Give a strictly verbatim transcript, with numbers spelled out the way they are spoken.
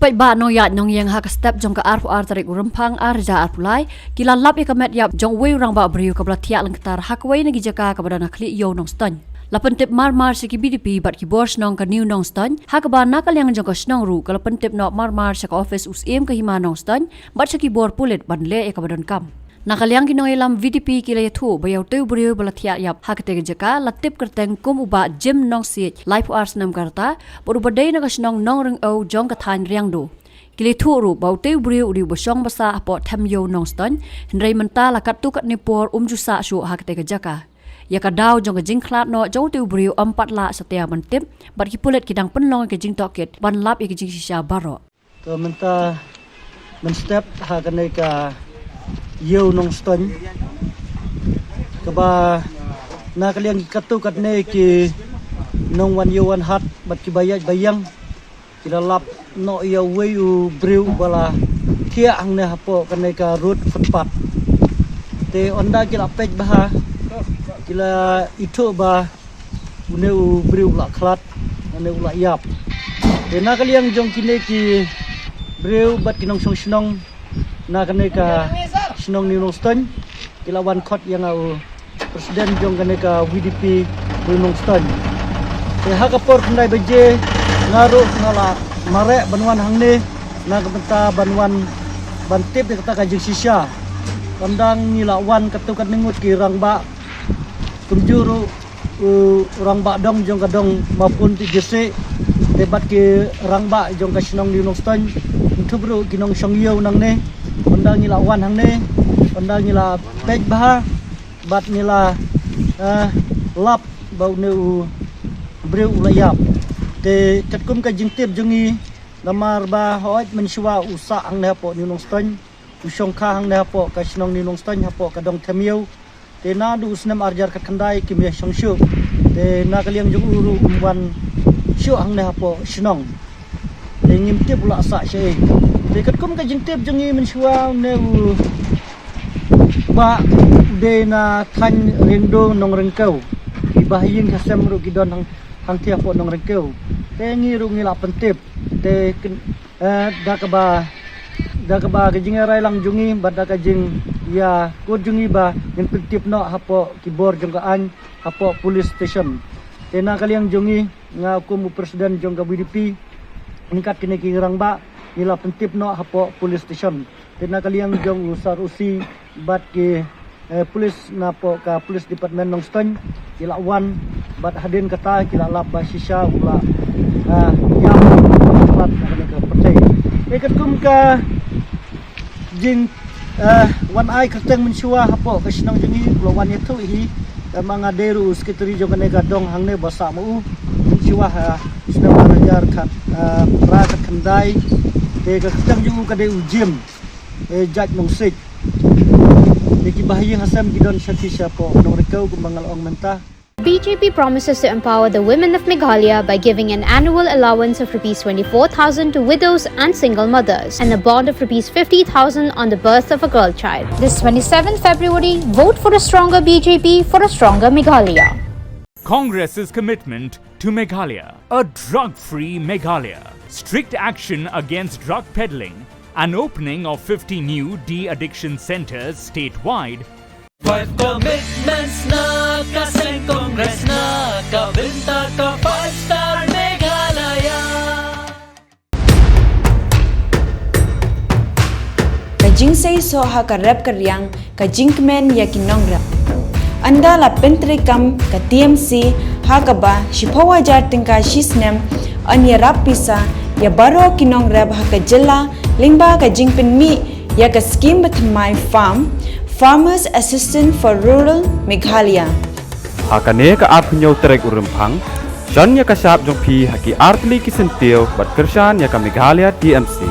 paidbah nongïaid nongïeng ha ka step jong ka arphew ar tarik u Rymphang ar hajar arphew lai, ki la lap ïa ka met ïap jong uwei u rangbah briew kaba la thiah lyngktar ha kawei na ki jaka kaba don ha khlieh ïew Nongstoiñ. La pyntip marmar sha ki B D P bad ki bor shnong ka New Nongstoiñ, ha kaba na ka liang jong ka shnong ruh ka la pyntip noh marmar sha ka ophis u Syiem ka Hima Nongstoiñ bad sha ki bor pulit ban leh ïa kaba donkam. Na ka liang ki nongïalam V D P ki la ïathuh ba ïa utei u briew ba la thiah ïap ha katei ka jaka la tip kyrteng kum u Bah Jim Nongsiej, laiphew ar snem ka rta, bad uba dei na ka shnong Nongryngkew jong ka thaiñ Riangdo. Ki la ïathuh ruh ba utei u briew u dei uba shong ba sah hapoh Them Ïew Nongstoiñ, hynrei mynta la katto katne por um ju sah shuh ha katei ka jaka. Ïa ka daw jong ka jingkhlad noh jong utei u briew ym pat lah satia ban tip, bad ki pulit ki dang pynlong ïa ka jingtohkit ban lap ïa ka jingshisha baroh. To mynta mynstep ha kane ka ïew Nongstoiñ, kaba na ka liang ki katto katne ki nongwan ïew wan hat bad kiba ïaid ba ïeng, ki la lap noh ïa uwei u briew ba la thiah hangne hapoh kane ka rud footpath. Te ynda ki la peit bha, ki la ithuh ba une u briew u la khlad, une u la ïap. Te na ka liang jong kine ki briew bad ki nongshong shnong na kane ka shnong New Nongstoiñ, ki la wan khot ïa nga u president jong kane ka V D P New Nongstoiñ. Te ha ka por khyndai baje nga ruh nga la mareh ban wan hangne na ka bynta ban wan ban tip ïa kata ka jingshisha. Ynda ngi la wan katto katne ngut ki rangbah, kumjuh ruh u rangbah dong jong ka dong Mawphun Tiejyrsieh, te bad ki rangbah jong ka shnong New Nongstoiñ, kumjuh ruh ki nongshong ïew nangne. Ynda ngi la wan hangne, ynda ngi la peit bha bad ngi la, eh, lap ba une u briew u la ïap. Te katkum ka jingtip jong ngi, namar ba hooid mynshuwa u sah hangne hapoh New Nongstoiñ, u shongkha hangne hapoh ka shnong New Nongstoiñ hapoh ka dong Them Ïew. Te naduh u snem ar hajar khatkhyndai kim ïashong shuh. Te na ka liang jong u ruh um wan shuh hangne hapoh shnong. Te ngim tip u la sah shaei. Te katkum ka jingtip jong ngi mynshuwa une u bah u dei na thaiñ Riangdo Nongryngkew. Ki bahaïing hasem ruh ki don hang, hangtei hapoh Nongryngkew. Te ngi ruh ngi la pyntip. Te kyn-, eh, da kaba, da kaba ka jingïarai lang jong ngi bad da ka jingïakut jong ngi ba ngin pyntip noh hapoh ki bor jong ka aiñ hapoh police station. Te na ka liang jong ngi, nga kum u president jong ka V D P, ryngkat kine ki rangbah, ngi la pyntip noh hapoh police station. Te na ka liang jong u Sir O C bad ki, eh, police napoh ka police department Nongstoiñ, ki la wan bad hadien kata ki la lap ba shisha u la, ah, ïap, khlad na kane ka pyrthei. Te katkum ka jing, eh, wan ai kyrteng mynshuwa hapoh ka shnong jong ngi, u la wan ïathuh hi, eh, ma nga dei ruh u secretary jong kane ka dong hangne ba sah ma u mynshuwa ha snem ar hajar khat, eh, phra khatkhyndai. Te ka kyrteng jong u ka dei u Jim, eh, Jait Nongsiej. Te ki bahaïing hasem ki don shathie shapoh Nongryngkew kumba nga la ong mynta. B J P promises to empower the women of Meghalaya by giving an annual allowance of rupees twenty-four thousand to widows and single mothers and a bond of rupees fifty thousand on the birth of a girl child. This twenty-seventh February, vote for a stronger B J P, for a stronger Meghalaya. Congress's commitment to Meghalaya. A drug-free Meghalaya. Strict action against drug peddling. An opening of fifty new de-addiction centres statewide. Five commitments na ka seng Congress na ka bynta ka Five Star Meghalaya. Ka jingseisoh ha ka rep ka riang, ka jingkmen ïa ki nongrep. Ynda la pyntreikam ka T M C ha kaba shiphew hajar tyngka shi snem, yn ïarap pisa ïa baroh ki nongrep ha ka jylla lyngba ka jingpynmih ïa ka skhim bathymmai farm, Farmers Assistance for Rural Meghalaya. Ha kane ka arphew hynñiew tarik u Rymphang, shon ïa ka shap jong phi ha ki artylli ki syntiew bad kyrshan ïa ka Meghalaya T M C.